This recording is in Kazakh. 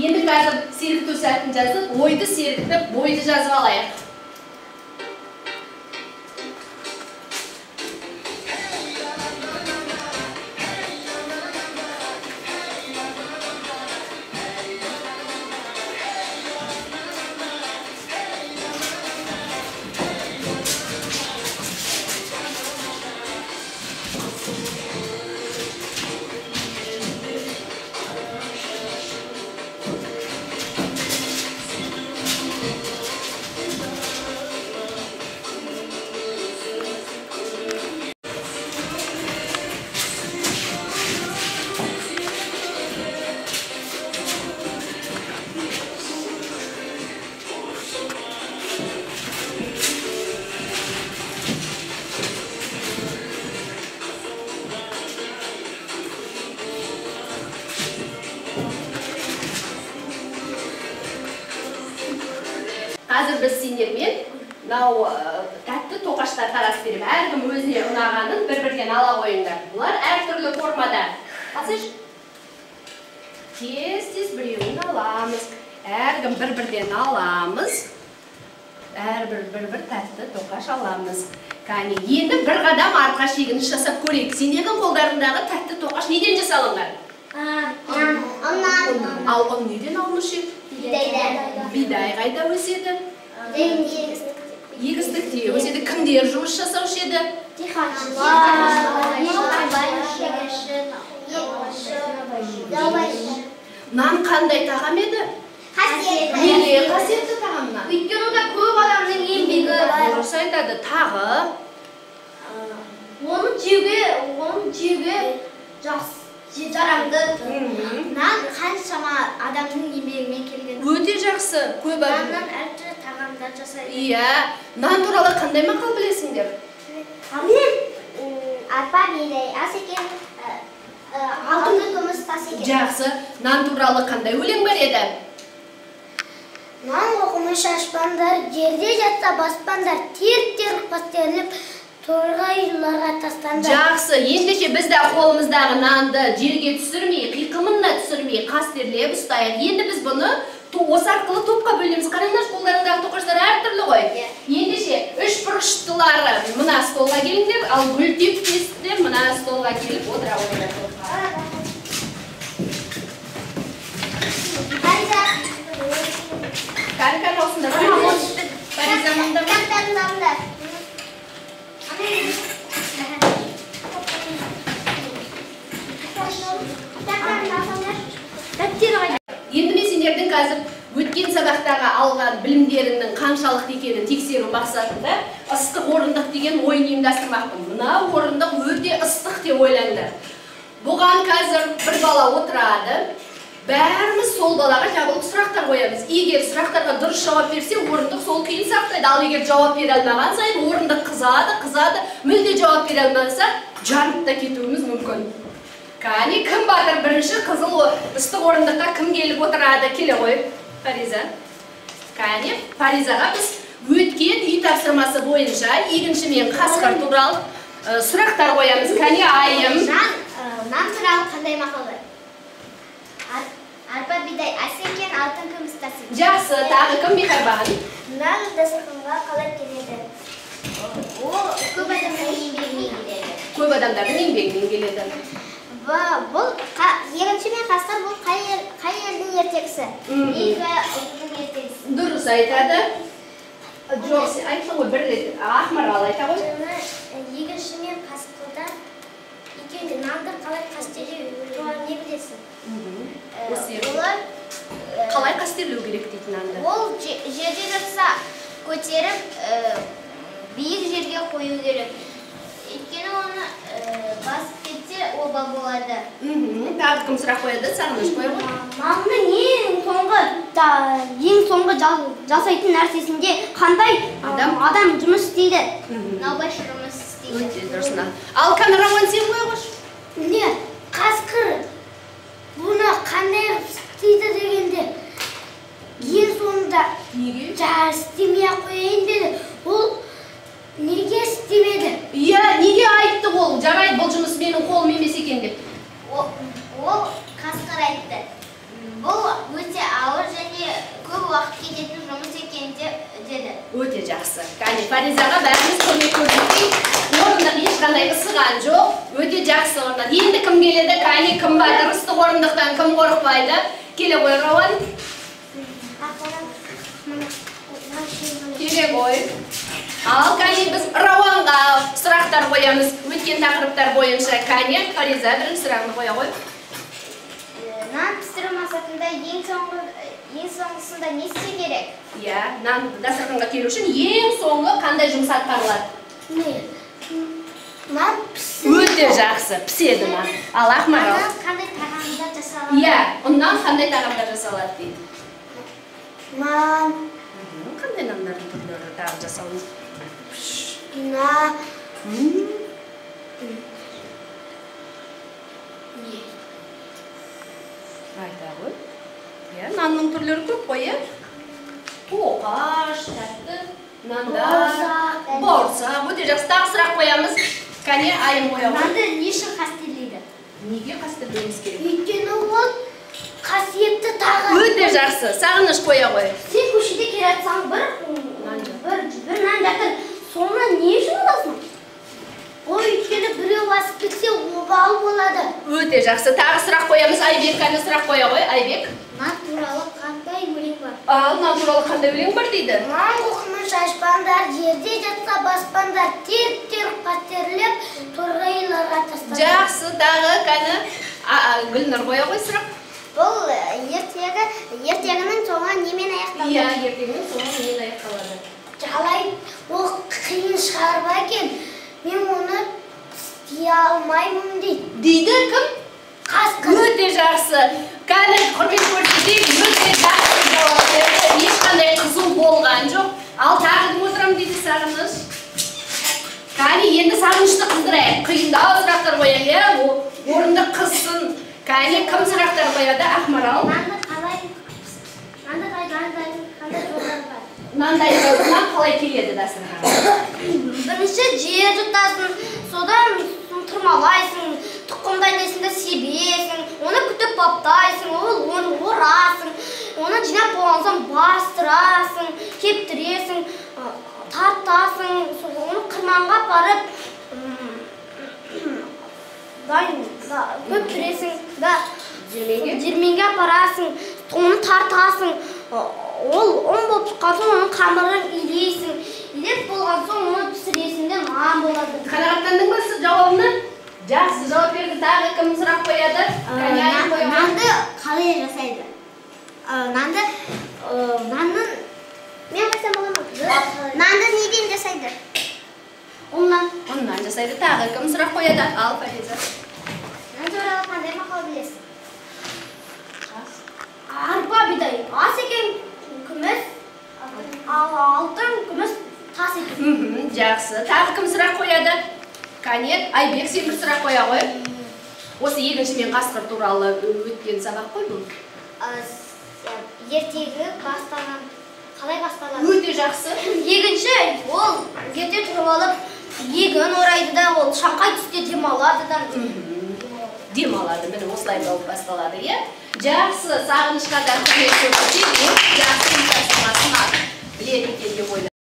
Енді қазір сергіту сәтін жазып, ойды сергітіп, бойды жазып алайық. Қазір біз сендермен мынау тәтті тоқаштар таратып беремін. Әркім өзіне ұнағанын бір-бірден ала қойыңдар. Бұлар әртүрлі формада. Алсайшы. Тез-тез біреуін аламыз. Әркім бір-бірден аламыз. Әрбір бір-бір тәтті тоқаш аламыз. Кәне, енді бір қадам артқа шегініс жасап көрейік. Сендердің қолдарындағы тәтті тоқаш неден жасалынған? Ұннан. Ал ұн неден алынушы еді? Бидайдан. Бидай қайда өседі? Егістікте өседі. Кімдер жұмыс жасаушы еді? Нан қандай тағам еді? Қасиетті. Неге қасиетті тағам нан? Өйткені онда көп адамның еңбегі бар. Дұрыс айтады. Тағы? Оны жеуге жақсы, жарамды. Нан қаншама адамның еңбегімен келген. Өте жақсы, көп адам. Наннан әртүрлі тағамдар жасайды. Иә, нан туралы қандай мақал білесіңдер? Мен арпа бидай ас екен, алтын күміс тас екен. Жақсы, нан туралы қандай өлең бар еді? Нан оқымай шашпаңдар, жерде жатса баспаңдар, теріп-теріп қастерлеп, торғайларға тастаңдар. Жақсы, ендеше біз де қолымыздағы нанды жерге түсірмей, қиқымын да түсірмей, қастерлеп ұстайық. Енді біз бұны осы арқылы топқа бөлеміз. Қараңдаршы, қолдарыңдағы тоқаштар әртүрлі ғой. Ендеше үш бұрыштылары мына столға келіңдер, ал гүл тектестер мына столға келіп отыра қойыңдар топқа. Кәні-кәні осында. Фариза мында ма? Енді мен сендердің қазір өткен сабақтағы алған білімдеріңнің қаншалықты екенін тексеру мақсатында ыстық орындық деген ойын ұйымдастырмақпын. Мына орындық өте ыстық деп ойлаңдар. Бұған қазір бір бала отырады. Бәріміз сол балаға жабылып сұрақтар қоямыз. Егер сұрақтарға дұрыс жауап берсе, орындық сол күйін сақтайды. Ал егер жауап бере алмаған сайын орындық қызады, қызады, мүлде жауап бере алмаса, жанып та кетуіміз мүмкін. Кәне, кім батыр бірінші қызыл ыстық орындыққа кім келіп отырады? Келе ғой, Фариза. Кәне, Фаризаға біз өткен үй тапсырмасы бойынша егінші мен қасқыр туралы сұрақтар қоямыз. Кәне, Айым. Нан туралы қандай мақал бар? Арпа бидай ас екен, алтын күміс тас екен. Жақсы, тағы кім Мехарбан? Нан дастарханға қалай келеді? Ол көп адамның еңбегімен келеді. Көп адамдардың еңбегімен келеді. Бұл егінші мен қасқыр бұл қай елдің ертегісі? Екі ұлттың ертегісі. Дұрыс айтады. Жоқ, сен айттың ғой бір рет. Ақмарал айта ғой. Егінші мен қасқырдан екеуі де нанды қалай қастерлеу туралы не білесің? Олар қалай қастерлеу керек дейтін нанды? Ол жерде жатса көтеріп биік жерге қою керек. Өйткені оны басып кетсе оба болады. Тағы кім сұрақ қояды? Сағыныш қоя ғой. Нанның ең соңғы жасайтын нәрсесінде қандай адам жұмыс істейді? Наубайшы жұмыс істейді. Өте дұрыс. Ал кәні Рауан, сен қоя қойшы. Не, қасқыр бұны қандай қылып істейді дегенде ең соңында неге істемей ақ қояйын деді. Ол неге істемеді? Иә, неге айтты ол? Жарайды, бұл жұмыс менің қолым емес екен деп. Ол қасқыр айтты. Бұл өте Фаризаға бәріміз құрмет көрсетейік. Орындық ешқандай ысыған жоқ, өте жақсы орындық. Енді кім келеді? Кәне, кім батыр? Ыстық орындықтан кім қорықпайды? Келе ғой, Рауан. Келе ғой. Ал кәне, біз Рауанға сұрақтар қоямыз. Өткен тақырыптар бойынша. Кәне, Фариза, бірінші сұрағыңды қоя ғой. Нан пісіру мақсатында ең соңғысында не істеу керек? Иә, нан дастарханға келу үшін ең соңғы қандай жұмыс атқарылады? Не? Нан піседі. Өте жақсы, піседі нан. Ал Ақмарал? Нан қандай тағамдар жасалады? Иә, ұннан қандай тағамдар жасалады дейді? Нан. Қандай нандардың түрлері тағы жасалады? Нан. Айта ғой. Иә, нанның түрлері көп қой, иә? Тоқаш, тәтті нандар, бауырсақ. Өте жақсы. Тағы сұрақ қоямыз. Кәне, Айым қоя ғой. Нанды не үшін қастерлейді? Неге қастерлеуіміз керек? Өйткені ол қасиетті тағам. Өте жақсы. Сағыныш қоя ғой. Сен көшеде келе жатсаң бір нан жатыр. Соны не үшін аласың? Ол өйткені біреу басып кетсе обал болады. Өте жақсы. Тағы сұрақ қоямыз. Айбек, кәне сұрақ қоя ғой. Айбек. Нан туралы қандай өлең бар? Ал нан туралы қандай өлең бар дейді? Нан қоқымын шашпаңдар, жерде жатса баспаңдар, теріп-теріп қастерлеп, торғайларға тастаңдар. Жақсы, тағы кәні Гүлнұр қоя ғой сұрақ. Бұл ертегінің соңы немен аяқталады? Иә, ертегінің соңы немен аяқталады? Жалай, ол қиын шығарма екен. Мен оны істей алмаймын дейді. Дейді кім? Қасқыр. Өте жақсы. Кәні, құрмет көрсетейік, өте жақсы жауап берді. Ешқандай қызу болған жоқ. Ал тағы кім отырамын дейді Сағыныш? Кәні, енді Сағынышты қыздырайық. Қиындау сұрақтар қояйық, иә? Орынды қызсын. Кәні, кім сұрақтар қояды? Ақмарал. Нанды қалай дайындайтын қандай жолдар бар? Нан дайындау, нан қалай келеді дастарханға? Бірінші жер жұтасың, содан тырмалайсың, тұқым дайындайсың да себесің, оны күтіп баптайсың, оны орасың, оны жинап болған соң бастырасың, кептіресің, тартасың, оны қырманға апарып көптіресің да диірменге апарасың, оны тартасың, ол ұн болып шыққан соң оның қамырын илейсің, илеп болған соң оны пісіресің де нан болады. Қанағаттандың ба сіз жауабына? Жақсы жауап берді. Тағы кім сұрақ қояды? Нанды қалай жасайды? Нанды мен қойсам бола ма? Нанды неден жасайды? Ұннан. Ұннан жасайды. Тағы кім сұрақ қояды? Ал, Фариза. Нан туралы қандай мақал білесің? Арпа бидай ас екен, күміс, алтын, күміс тас екен. Жақсы. Тағы кім сұрақ қояды? Кәне, Айбек, сен бір сұрақ қоя ғой. Осы егінші мен қасқыр туралы өткен сабақ қой бұл. Ертегі басталған, қалай басталады? Өте жақсы. Егінші ол ерте тұрып алып, егін орайды да, ол шаңқай түсте демалады да. Демалады, міне осылай болып басталады, иә? Жақсы, Сағынышқа да құрмет көрсетейік, жақсы тапсырмасын біледі екен деп ойлаймын.